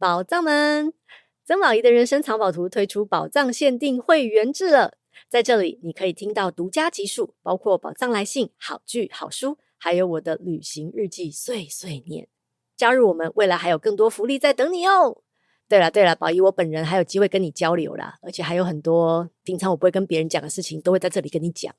寶藏們，曾寶儀的人生藏寶圖推出寶藏限定會員制了。在這裡，你可以聽到獨家集數，包括寶藏來信、好劇、好書，還有我的旅行日記碎碎念。加入我們，未來還有更多福利在等你哦。對了對了，寶儀我本人還有機會跟你交流啦，而且還有很多平常我不會跟別人講的事情，都會在這裡跟你講啦。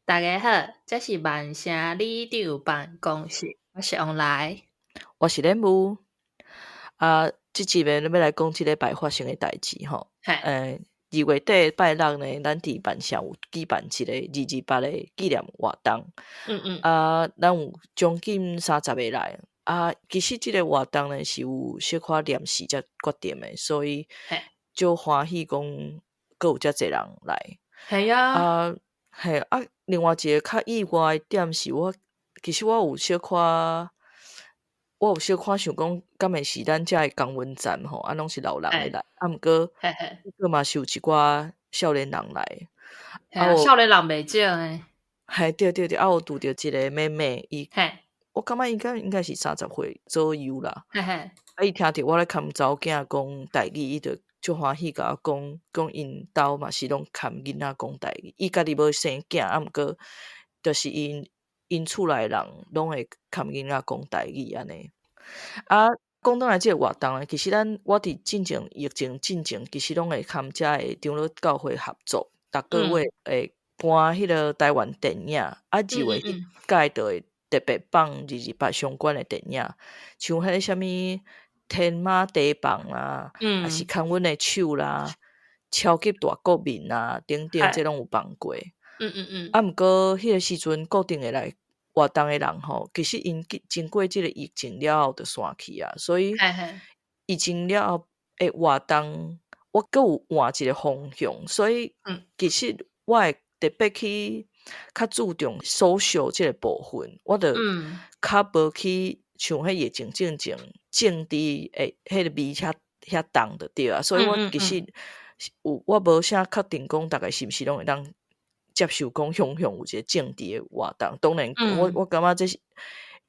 大家好，這是萬城里長辦公室，我是王來，我是蓮霧。啊，這集呢，咱欲來講這禮拜發生的代誌吼。2月底拜六呢，咱佇萬城有舉辦一個228的紀念活動。啊，咱有將近30个來。啊，其實這個活動呢是有小可臨時才決定的，所以足歡喜講閣有遮濟人來。係啊。啊，嘿啊，另外一個較意外的點是我，其實我有小可，我有小可想講，敢會是咱遮的公文站吼，啊，攏是老人會來，啊，毋過，閣嘛是有一寡少年人來。啊，少年人袂少呢。嘿，對對對，啊，有拄著一個妹妹，伊，我感覺應該是30歲左右啦。啊，伊聽著我咧牽查某囝講台語，伊就足歡喜，共我講，講𪜶兜嘛是攏牽囡仔講台語，伊家己無生囝，啊，毋過就是𪜶厝內人攏會牽囡仔講台語按呢。啊，講轉來這個活動呢，其實咱我佇進前疫情進前，其實攏會佮遮的長老教會合作，逐個月會播彼個台灣電影，啊，二月彼屆就會特別放228相關的電影，像彼個啥物天馬地棒啊，抑是牽阮的手啦，超級大國民啊，等等，這攏有放過。啊，毋過彼個時陣固定會來活動的人吼，其實𪜶經過這個疫情了後就散去啊，所以疫情了後的活動，我閣有換一個方向，所以其實我會特別去較注重 social 這個部分，我就較無去像彼疫情進前政治的彼個味遐遐重就對啊，所以我其實有我無啥確定講逐个是毋是攏會當接受講雄雄有一個政治的活動，當然我感覺這是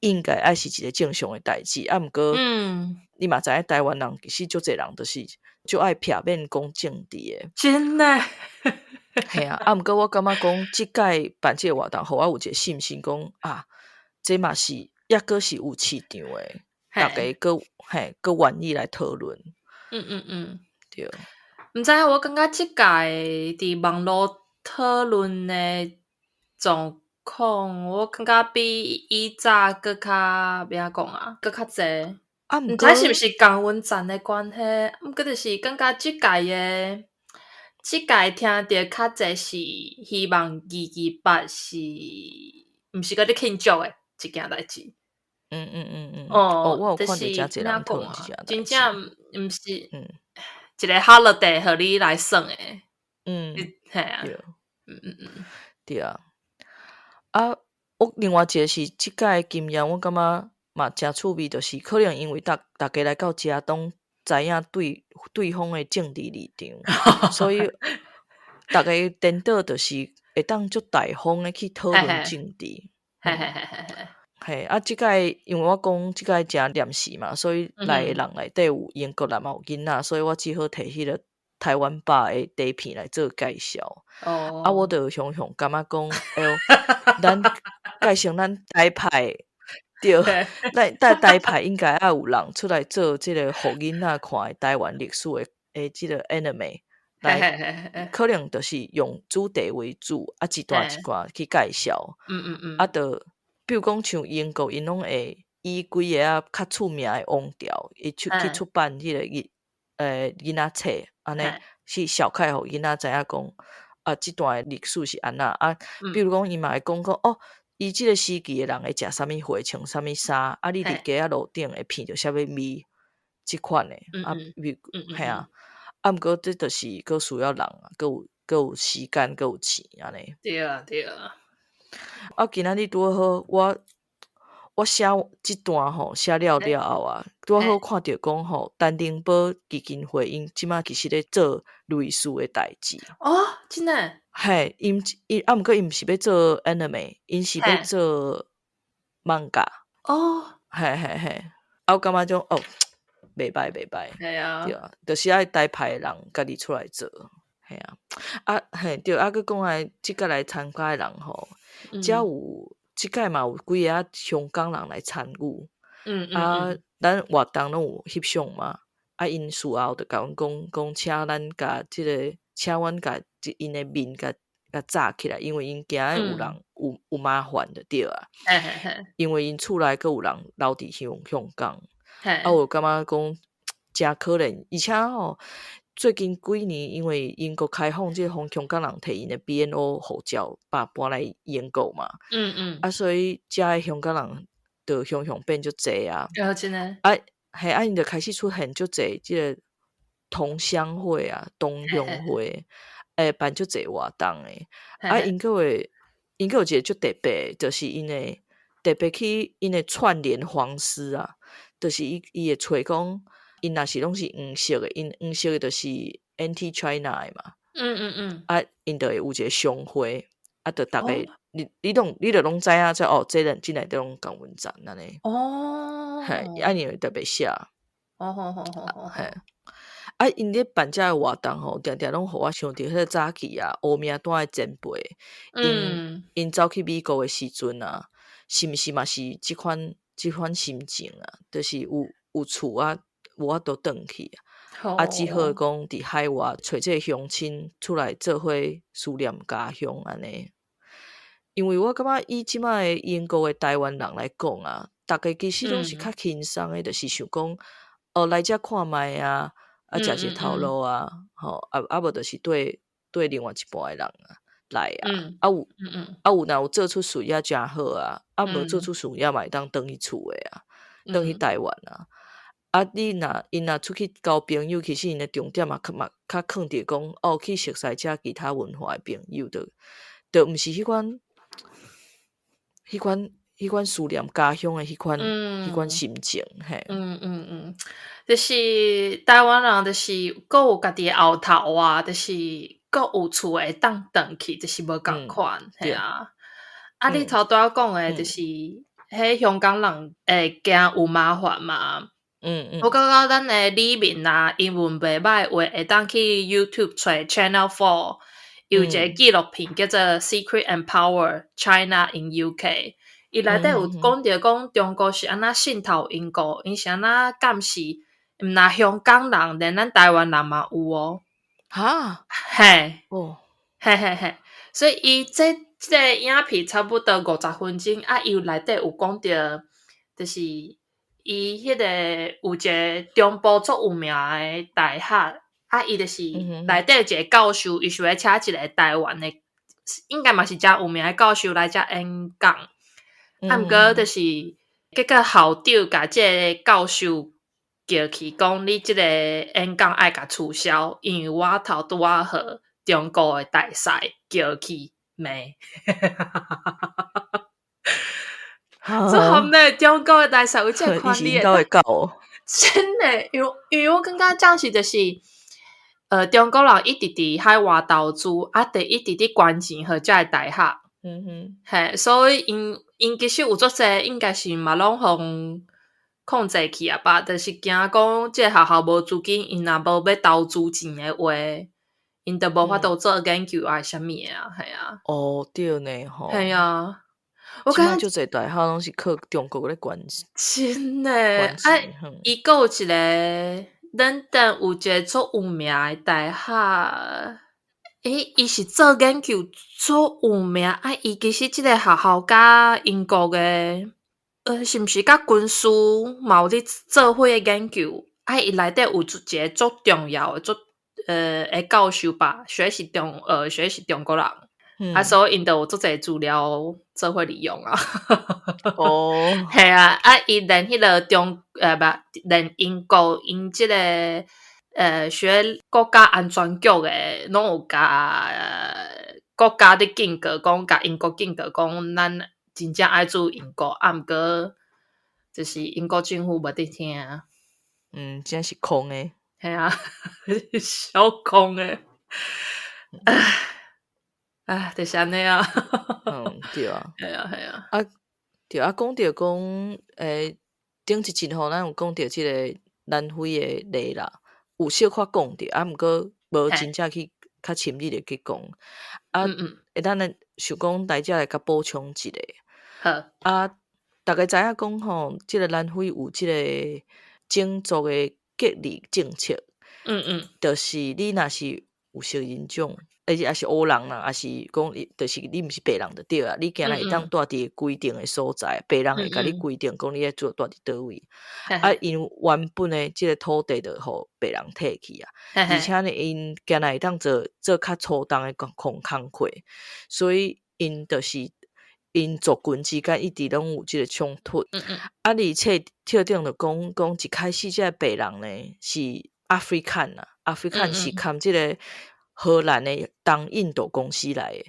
應該愛是一個正常的代誌，啊，毋過你嘛知影台灣人其實足濟人就是足愛避免講政治的。真的。嘿啊，啊，毋過我感覺講這屆辦這個活動，予我有一個信心講啊，這嘛是抑閣是有市場的，逐家閣嘿閣願意來討論。對。毋知影，我感覺這屆佇網路討論的狀況，我感覺比以早閣較欲按怎講啊，閣較濟。啊，毋知是毋是降溫站的關係，毋過就是感覺這屆的，這屆聽著較濟是希望228是毋是閣咧慶祝的一件代誌。哦，我有看著誠濟人討論這件代誌。真正毋是一個 holiday 予你來耍的。嘿啊。對。對啊。啊，我另外一個是這屆經驗，我感覺嘛誠趣味，就是可能因為逐家來到遮，攏知影對對方的政治立場，所以逐家顛倒就是會當足大方的去討論政治。嘿，啊，這屆因為我講這屆誠臨時嘛，所以來的人內底有英國人嘛有囡仔，所以我只好提彼個台灣吧的底片來做介紹。啊，我就雄雄感覺講，哎喲，咱介紹咱台派，對，咱台派應該愛有人出來做這個予囡仔看的台灣歷史的這個 anime，來可能就是用主題為主，啊，一段一段去介紹。啊，就比如講像英國，𪜶攏會以幾个啊較出名的王朝，伊出去出版彼個囡仔冊，按呢是小開予囡仔知影講，啊，這段的歷史是按怎啊？比如講，伊嘛會講講哦，伊這個時期的人會食啥物貨，穿啥物衫，啊，你佇街仔路頂會聞著啥物味，這款的啊，比嘿啊，啊，毋過這就是閣需要人啊，閣有時間，閣有錢按呢。對啊，對啊。啊，今仔日拄好，我我寫這段吼寫了了後啊，拄好看著講吼，陳定寶基金會𪜶這馬其實咧做類似的代誌。哦，真的？嘿，𪜶伊啊，毋過𪜶毋是欲做 anime，𪜶是欲做 manga。哦。嘿嘿嘿，啊，我感覺種哦，袂歹袂歹。嘿啊。對啊，就是愛台派的人家己出來做。嘿啊，啊嘿對，啊閣講來，這屆來參加的人吼，遮有這屆嘛有幾个香港人來參與。啊，咱活動攏有翕相嘛，啊，𪜶事後就共阮講，講請咱共這个，請阮共𪜶的面共共罩起來，因為𪜶驚有人有麻煩就對啊。因為𪜶厝內閣有人留佇香港，啊，我感覺講誠可憐，而且吼，最近幾年因為英國開放這個，予香港人提𪜶的 BNO 護照搬搬來英國嘛。啊，所以遮的香港人就雄雄變足濟啊。哦，真的。啊，嘿，啊，𪜶就開始出現足濟這個同鄉會啊，同鄉會，欸，辦足濟活動的。啊，𪜶閣有一個足特別，就是𪜶會特別去𪜶會串聯黃絲啊，就是伊伊會揣講，𪜶若是攏是黃色的，𪜶黃色的就是 anti China 的嘛。啊，𪜶就會有一個商會，啊，就逐个你你攏你就攏知影這哦，這人進來都攏共阮讚按呢。嘿，啊，𪜶會特別寫。嘿，啊，𪜶咧辦這个活動吼，定定攏予我想著彼個早期啊，烏名單的前輩，𪜶𪜶走去美國的時陣啊，是毋是嘛是這款這款心情啊？就是有有厝啊，無法度轉去啊，啊，只好講佇海外揣這个鄉親出來做伙思念家鄉按呢。因為我感覺以這擺的英國的台灣人來講啊，逐家其實攏是較輕鬆的，就是想講哦來遮看覓啊，啊，食一頭路啊，吼，啊啊無就是綴綴另外一半的人啊來啊，啊有啊有若有做出事業誠好啊，啊無做出事業嘛會當轉去厝的啊，轉去台灣啊。啊，你若𪜶若出去交朋友，其實𪜶的重點嘛，較嘛較囥佇講哦，去熟似遮其他文化的朋友，就就毋是彼款彼款彼款思念家鄉的彼款彼款心情，嘿。嗯嗯嗯，就是台灣人，就是閣有家己的後頭啊，就是閣有厝會當轉去，就是無仝款，嘿啊。啊，你頭拄仔講的，就是彼香港人會驚有麻煩嘛。我感覺咱的里民啊，英文袂䆀話，會當去 YouTube 揣 Channel Four，有一個紀錄片叫做《Secret and Power China in UK》。伊內底有講著講中國是按怎滲透英國，𪜶是按怎監視，毋若香港人，連咱台灣人嘛有哦。哈？嘿。哦。嘿嘿嘿，所以伊這這个影片差不多50分鐘，啊，伊有內底有講著，就是伊彼個有一個中部足有名的大學，啊，伊就是內底一個教授，伊想欲請一個台灣的，應該嘛是誠有名的教授來遮演講，啊，毋過就是結果校長共這个教授叫去講，你這个演講愛共取消，因為我頭拄仔予中國的大使叫去罵。這好呢，中國的大使有這個權力。真的，因為因為我感覺這樣是就是，中國人一直佇海外投資，啊，佇一直佇捐錢予這个大學。嘿，所以𪜶𪜶其實有足濟，應該是嘛攏予控制去啊吧，就是驚講這个學校無資金，𪜶若無欲投資錢的話，𪜶就無法度做研究啊，啥物的啊，嘿啊。哦，對呢，吼。嘿啊。我感覺足濟大學攏是靠中國咧捐。真的，啊，伊閣有一个，倫敦有一个足有名的大學，欸，伊是做研究足有名，啊，伊其實這个學校佮英國的，是毋是佮軍事嘛有咧做伙的研究？啊，伊內底有一個足重要的、足的教授吧，學是中學是中國人。啊，所以𪜶就有足濟資料做伙利用啊。哦，嘿啊，啊，伊連彼个中不，連英國𪜶這个學國家安全局的，攏有共國家咧警告講，共英國警告講，咱真正愛注英國，啊，毋過就是英國政府無佇聽啊。嗯，真是空的。嘿啊，小空的。唉，唉，就是按呢啊。嗯，對啊。係啊，係啊。啊，對啊，講著講，頂一集吼，咱有講著這个南非的例啦，有小可講著，啊，毋過無真正去較深入的去講。啊，咱來想講來遮來共補充一下。好。啊，逐家知影講吼，這个南非有這个種族的隔離政策。就是你若是有色人種，而且抑是黑人啦，抑是講，就是你毋是白人就對啊。你今日會當蹛佇規定的所在，白人會共你規定講你愛住蹛佇佗位。啊，𪜶原本的這个土地就予白人提去啊，而且呢，𪜶今日會當做做較粗重的工工課，所以𪜶就是𪜶族群之間一直攏有這个衝突。啊，而且特定就講講一開始這个白人呢是 Afrikaan 啊，Afrikaan 是含這个荷蘭的東印度公司來的，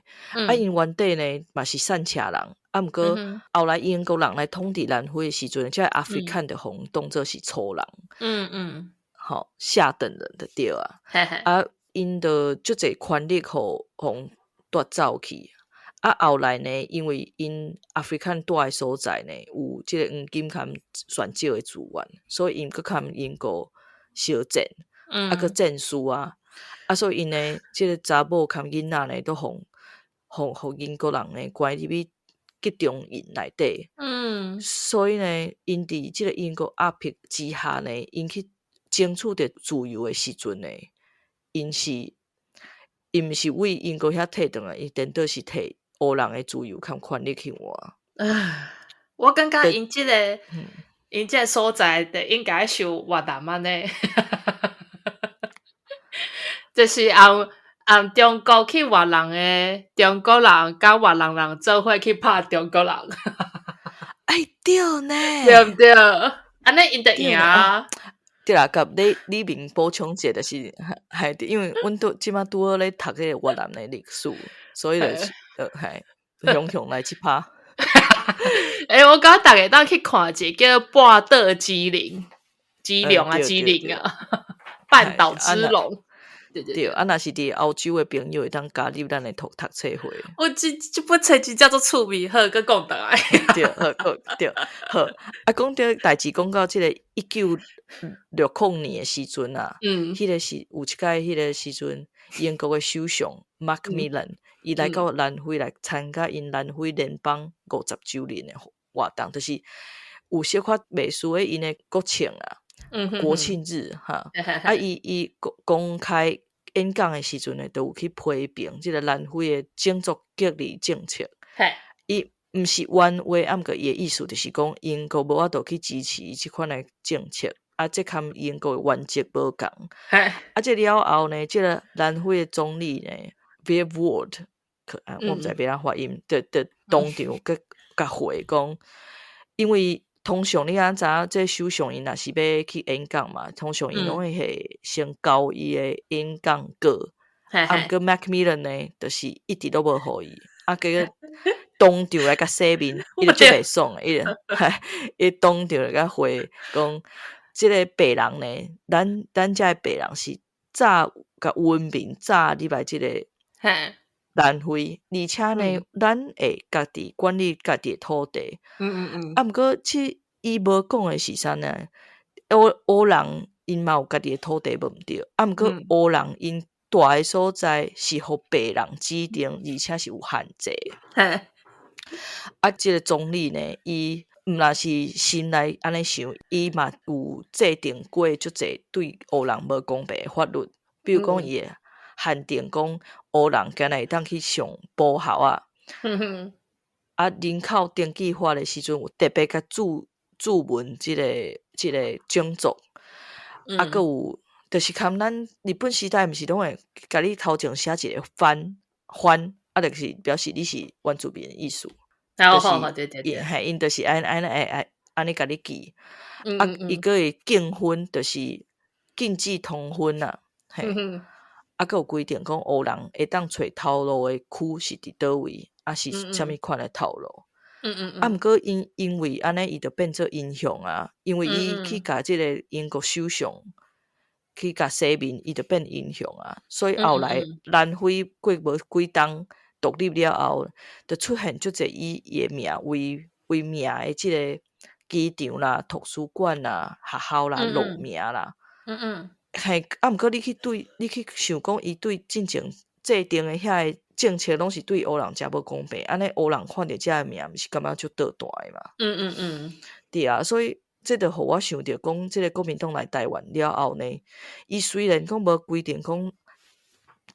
啊，𪜶原底呢嘛是散赤人，啊，毋過後來英國人來統治南非的時陣，這个 Afrikaan 就予𪜶當做是粗人，吼，下等人就對啊，啊，𪜶就足濟權力予予奪走去，啊，後來呢，因為𪜶 Afrikaan 蹛的所在呢有這个黃金含璇石的資源，所以𪜶閣含英國相戰，啊，閣戰輸啊。啊，所以𪜶呢，這个查某含囡仔呢，都予英國人呢關入去集中營內底。所以呢，𪜶佇這个英國壓迫之下呢，𪜶去爭取著自由的時陣呢，𪜶毋是為英國遐提轉來，伊顛倒是提黑人的自由佮權利去換。唉，我感覺𪜶這个所在，就應該像越南按呢。就是按按中國去越南的中國人，佮越南人做伙去拍中國人。哎，對呢，對毋對？按呢𪜶就贏啊。對啦，共李李明補充一下，就是係，因為阮拄這馬拄好咧讀這個越南的歷史，所以就是係雄雄來這趴。欸，我感覺逐家當去看一个叫《半島之靈》，之龍啊，之靈啊，半島之龍。對，啊，若是佇歐洲的朋友會當加入咱的讀讀冊會。我這本冊真正足趣味，好，閣講轉來。對，好，對，好。啊，講著代誌，講到這个1960年的時陣啊，彼个是有一擺彼个時陣，英國的首相 Macmillan，伊來到南非來參加𪜶南非聯邦50週年的活動，就是有小可袂輸的𪜶的國慶啊，國慶日哈。啊，伊公開演講的時陣呢，就有去批評這个南非的種族隔離政策。伊毋是原話，啊，毋過伊的意思就是講，英國無法度去支持這款的政策，啊，這含英國的原則無仝。啊，這了後呢，這个南非的總理呢 Verwoerd，我毋知欲按怎發音，就當場閣共回講，因為通常你敢知影，這首相𪜶若是欲去演講嘛，通常𪜶攏會先交伊的演講稿。啊，毋過 Macmillan 呢，就是一直攏無予伊，啊，結果當場來共洗面，伊就足袂爽的，伊當場來共回講，這个白人呢，咱遮的白人是早共文明早入來這个南非，而且呢，咱會家己管理家己的土地。啊，毋過這伊無講的是啥呢？黑黑人𪜶嘛有家己的土地無毋對，啊，毋過黑人𪜶蹛的所在是予白人指定，而且是有限制。啊，這个總理呢，伊毋若是心內按呢想，伊嘛有制定過足濟對黑人無公平的法律，比如講伊會限定講黑人敢若會當去上補校啊。啊，人口登記法的時陣有特別共注注文這个種族，啊，閣有就是含咱日本時代毋是攏會共你頭前寫一个番番，啊，就是表示你是原住民的意思。就是嘿，𪜶就是按按按按按呢共你記。啊，伊閣會禁婚，就是禁止通婚啊。嘿，啊，閣有規定講黑人會當揣頭路的區是佇佗位，啊是啥物款的頭路。啊，毋過因為按呢，伊就變做英雄啊，因為伊去共這个英國首相去共洗面，伊就變英雄啊。所以後來南非過無幾冬獨立了後，就出現足濟以伊的名為名的這个機場啦、圖書館啦、學校啦、路名啦。嘿，啊，毋過你去想講，伊對進前制定的遐个政策，攏是對黑人誠無公平。按呢黑人看著這个名，毋是感覺足倒彈的嘛？對啊，所以這就予我想著講，這个國民黨來台灣了後呢，伊雖然講無規定講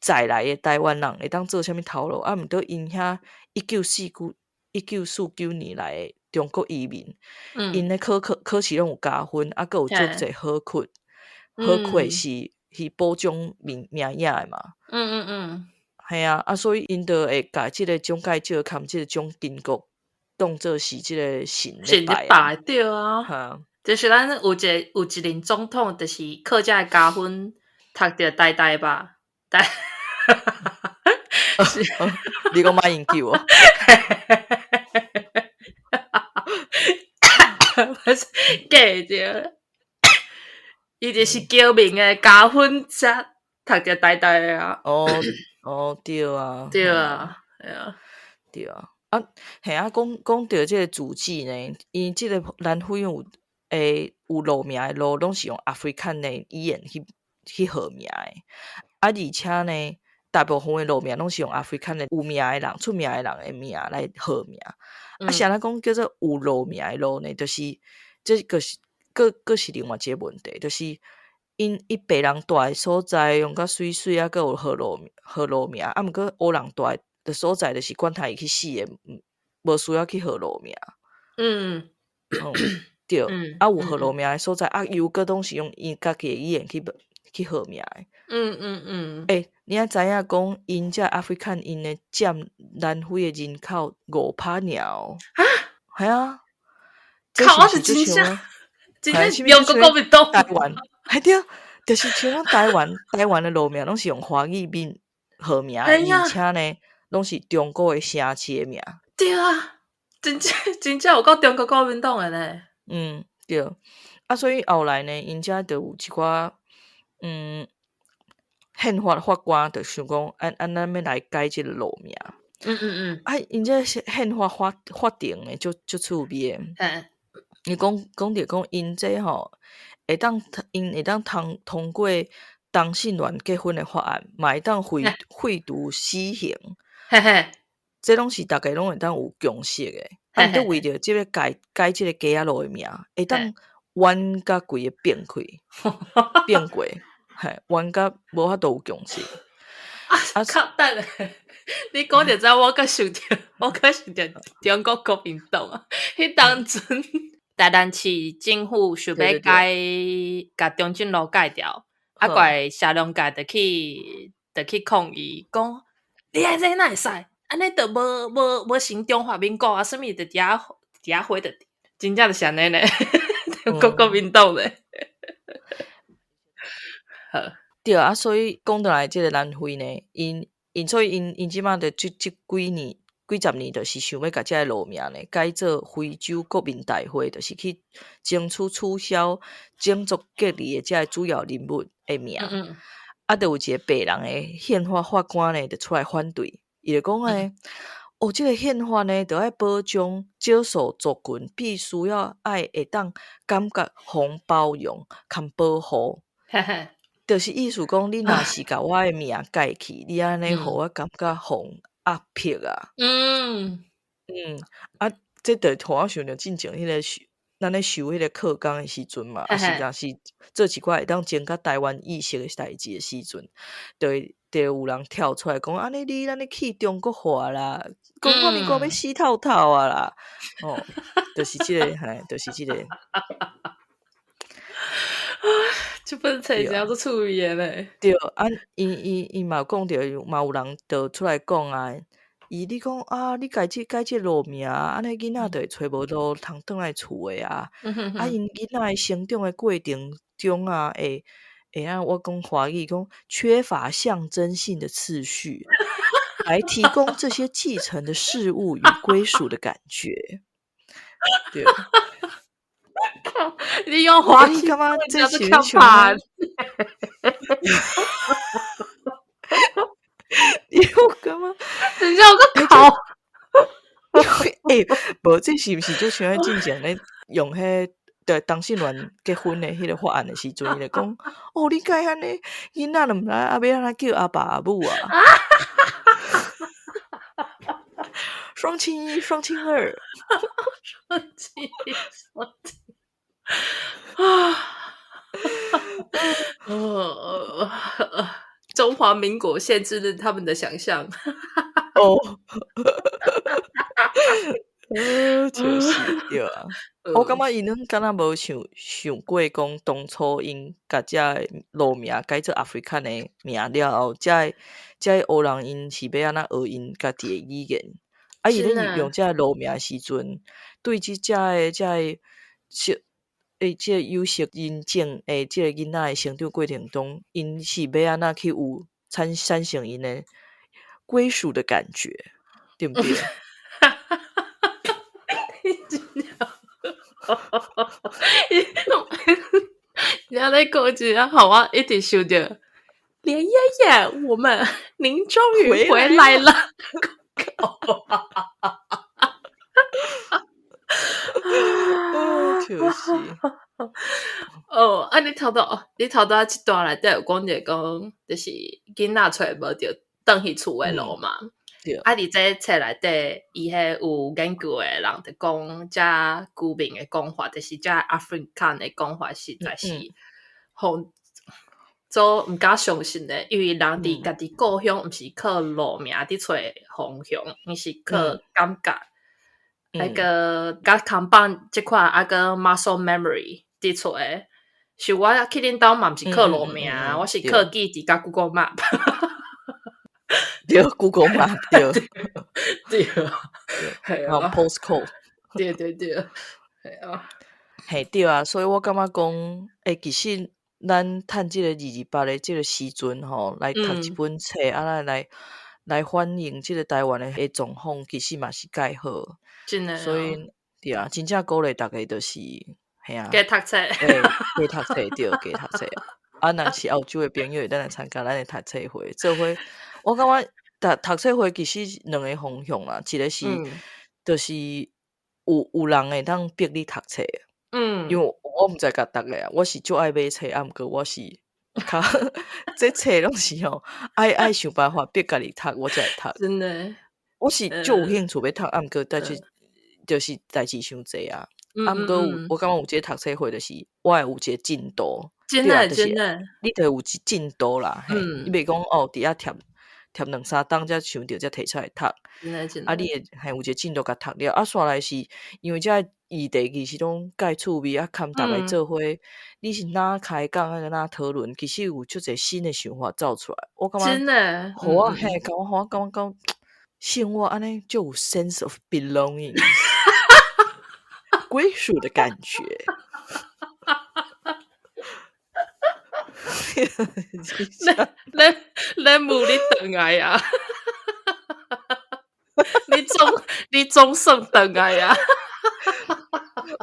在來的台灣人會當做啥物頭路，啊，毋過𪜶遐1949年來的中國移民，𪜶的考試攏有加分，啊，閣有足濟好缺，好缺是保障名名額的嘛。嘿啊，啊，所以𪜶就會共這个蔣介石含這个蔣經國當做是這个神咧拜啊。神咧拜，對啊。哈。就是咱有一任總統，就是客家的加分讀著台大吧？台你講馬英九哦？不是假的，伊就是高明的加分才讀著台大的啊。哦哦，對啊，對啊，對啊，對啊。啊，嘿啊，講著這个主旨呢，𪜶這个南非有路名的路，攏是用阿非坎的語言去號名的。啊，而且呢，大部分的路名攏是用阿非坎的有名的人、出名的人的名來號名。啊，啥人講叫做有路名的路呢？就是這個是閣是另外一个問題，就是𪜶伊白人蹛的所在用較媠媠啊，閣有號路名，啊，毋過黑人蹛的所在，就是管他伊去死的，無需要去號路名。對，啊，有號路名的所在，啊，又閣攏是用𪜶家己的語言去號名的。欸，你愛知影講，𪜶這阿非坎𪜶的佔南非的人口5%爾哦。啊？係啊。靠，我是真正，真正中國國民黨。台灣，係對，就是像講台灣，台灣的路名攏是用華語名號名，而且呢，攏是中國的城市的名。對啊，真正真正有夠中國國民黨的呢。嗯，對。啊，所以後來呢，𪜶遮就有一寡憲法法官就想講，按咱欲來改這个路名。啊，𪜶這憲法法庭的足趣味的。伊講著講，𪜶這吼會當通過同性戀結婚的法案，嘛會當廢除死刑。這攏是逐家攏會當有共識的。啊，毋過為著這个改這个街仔路的名，會當冤甲規个變開，變過，嘿，冤甲無法度有共識。啊，靠！等下，你講著這，我閣想著中國國民黨啊，彼當陣台南市政府想欲改，共中正路改掉，啊，怪社龍界就去抗議，講你按呢哪會使？按呢就無成中華民國啊，啥物就佇遐毀著，真正就是按呢呢，中國國民黨咧。好，對啊，所以講倒來，這个南非呢，𪜶所以𪜶這擺就這幾年幾十年，就是想欲共這个路名呢改做非洲國民大會，就是去爭取取消種族隔離的這个主要人物的名。啊，就有一个白人的憲法法官呢，就出來反對，伊就講咧，哦，這个憲法呢，就愛保障少數族群必須要愛會當感覺予包容含保護。就是意思講，你若是共我的名改去，你按呢予我感覺予壓迫啊。啊，這就予我想著進前彼个咱咧修彼个課綱的時陣嘛，啊是若是做一寡會當增加台灣意識的代誌的時陣，就有人跳出來講，按呢你按呢去中國化啦，講中華民國欲死透透啊啦，哦，就是這个，嘿，就是這个。這本冊真足趣味的咧。對，啊，伊嘛有講著，嘛有人就出來講啊，伊你講啊，你改這路名，按呢囡仔就會揣無路通轉來厝的啊。啊，𪜶囡仔的成長的過程中啊，會按我講華語講缺乏象徵性的次序。來提供這些繼承的事物與歸屬的感覺。對。你用華你感覺這是像？你有感覺？等一下，我閣哭。欸，無，這是毋是就像彼進前咧用彼對同性戀結婚的彼個法案的時陣，伊就講哦，你敢會按呢，囡仔都毋知啊，欲按怎叫阿爸阿母啊？雙親一，雙親二，雙親一，雙親啊！哦，中華民國限制了他們的想象。哦，就是對啊。我感覺𪜶攏敢若無想想過講，當初𪜶共這个路名改做 Afrikaans 的名了後，這个這个黑人𪜶是欲按怎學𪜶家己的語言？啊，伊咧用這个路名的時陣，對這這个這个色欸，這個有色人種的這個囡仔的成長過程中，𪜶是欲按怎去有產產生𪜶的歸屬的感覺，對毋對？你咧講一下，予我一直想著連爺爺，我們您終於回來了。就是。哦，啊！你頭拄，你頭拄仔這段內底有講著講，就是囡仔揣無著轉去厝的路嘛。對。啊！佇這冊內底，伊彼有研究的人就講，這居民的講法，就是這 Afrikaans 的講法，實在是予做毋敢相信的，因為人佇家己故鄉，毋是靠路名佇揣方向，伊是靠感覺。彼個佮扛棒這款，啊閣 muscle memory 佇揣。像我去恁兜嘛，毋是靠路名，我是靠記憶佮 Google Map。對，Google Map 對。對，係啊。 Postcode。對對對，係啊。嘿，對啊，所以我感覺講，欸，其實咱趁這個228的這個時陣吼，來讀一本冊，啊，咱來來反映這個台灣的狀況，其實嘛是蓋好。真的。所以，對啊，真正鼓勵大家就是，嘿啊，加讀冊，欸，加讀冊，對，加讀冊。啊，若是澳洲的朋友會當來參加咱的讀冊會，做伙，我感覺讀讀冊會其實兩個方向啦，一個是，就是有有人會當逼你讀冊，因為我毋知共逐个啊，我是足愛買冊，啊，毋過我是較這冊攏是吼，愛愛想辦法逼家己讀，我才會讀。真的，我是足有興趣欲讀，啊，毋過但是就是代誌傷濟啊。啊，毋過有我感覺有這個讀冊會，就是我會有一個進度，真的真的，你著有一進度啦，嘿，你袂講哦，佇遐貼貼兩三冬才想著才提出來讀，啊，你會嘿有一個進度共讀了，啊，煞來是因為這個議題其實攏蓋趣味，啊，堪逐个做伙，你是哪開講啊，哪討論，其實有足濟新的想法走出來，我感覺真的，予我嘿，共我予我感覺講生活按呢就有 sense of belonging。歸屬的感覺。你你母你轉來啊！你總你總算轉來啊！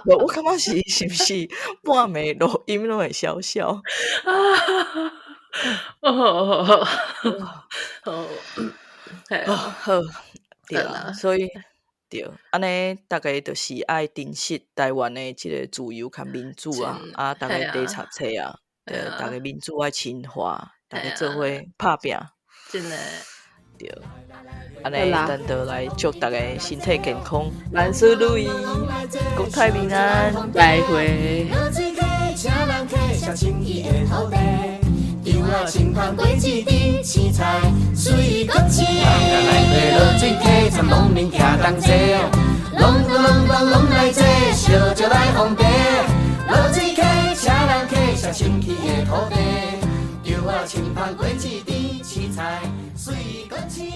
無，我感覺是是毋是半暝錄音攏會笑笑。哦，好，好，對啊，所以。對，按呢，逐家就是愛珍惜台灣的這個自由佮民主啊，啊，逐家加讀冊啊，對，逐家民主愛深化，逐家做伙拍拚。真的，對，按呢，咱就來祝逐家身體健康，萬事如意，國泰民安，再會。稻仔青芳果子甜，青菜水果青。落水溪，参农民徛同齐，隆咚隆咚拢来坐，烧酒来奉茶。落水溪，请人客，写清气的土地。稻仔青芳果子甜，青菜水果青。